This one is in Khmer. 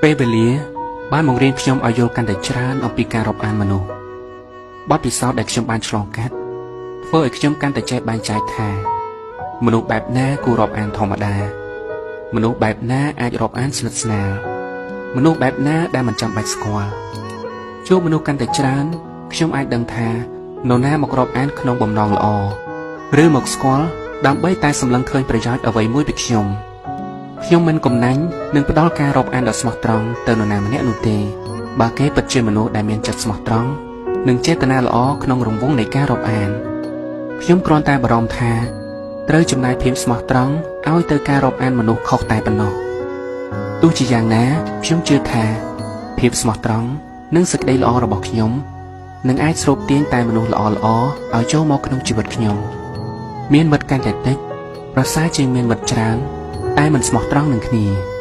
ពេលវេលាបានបង្រៀនខ្ញុំឲ្យយល់កាន់តែច្រើនអំពីការរាប់អានមនុស្សបទពិសោធន៍ដែលខ្ញុំបានឆ្លងកាត់ធ្វើឲ្យខ្ញុំកាន់តែចេះបែងចែកថាមនុស្សបែបណាគួររាប់អានធម្មតាមនុស្សបែបណាអាចរាប់អានស្និទ្ធស្នាលមនុស្សបែបណាដែលមិនចាំបាច់ស្គាល់ជួបមនុស្សកាន់តែច្រើនខ្ញុំអាចដឹងថានរណាមករាប់អានក្នុងបំណងល្អឬមកស្គាល់ដើម្បីតែសម្លឹងឃើញប្រយោជន៍អ្វីមួយពីខ្ញុំខ្ញុំមិនកំណាញ់នឹងផ្ដល់ការរាប់អានដ៏ស្មោះត្រង់ទៅនរណាម្នាក់នោះទេបើគេពិតជាមនុស្សដែលមានចិត្តស្មោះត្រង់និងចេតនាល្អក្នុងរង្វង់នៃការរាប់អានខ្ញុំគ្រាន់តែបារម្ភថាត្រូវចំណាយភាពស្មោះត្រង់ឲ្យទៅការរាប់អានមនុស្សខុសតែប៉ុណ្ណោះទោះជាយ៉ាងណាខ្ញុំជឿថាភាពស្មោះត្រង់និងសេចក្តីល្អរបស់ខ្ញុំនឹងអាចស្រូបទាញតែមនុស្សល្អៗឲ្យចូលមកក្នុងជីវិតខ្ញុំមានមិត្តកាន់តែតិចប្រសើរជាងមានមិត្តច្រើនតែមិនស្មោះត្រង់នឹងគ្នា។